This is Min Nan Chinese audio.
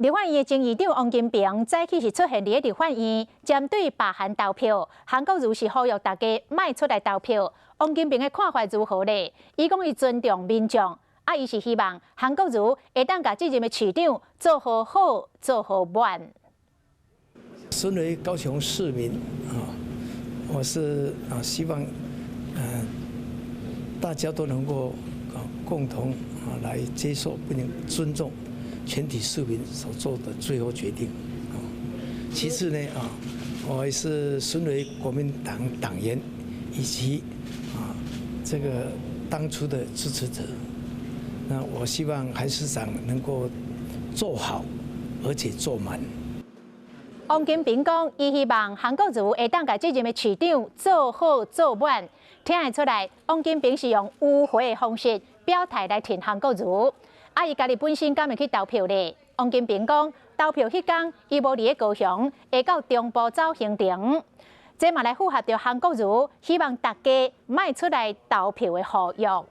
立法院的前議長王金平早起是出現佇立法院，針對罷韓投票，韓國瑜是呼籲大家莫出來投票。王金平的看法如何呢？伊講伊尊重民眾，啊，伊是希望韓國瑜會當共這任的市長做予好，做予滿。身為高雄市民啊，我是啊希望大家都能夠啊共同啊來接受，並尊重全體市民所做的最後決定。其次呢啊，我也是身為國民黨黨員以及啊這個當初的支持者，那我希望韓市長能夠做好，而且做滿。王金平講，伊希望韓國瑜會當共這任的市長做好做滿。聽會出來，王金平是用迂迴的方式表態來挺韓國瑜。啊，伊家己本身敢會去投票咧？王金平講，投票彼工，伊無佇咧高雄，會到中部走行程。這嘛來符合著韓國瑜希望大家莫出來投票的呼籲。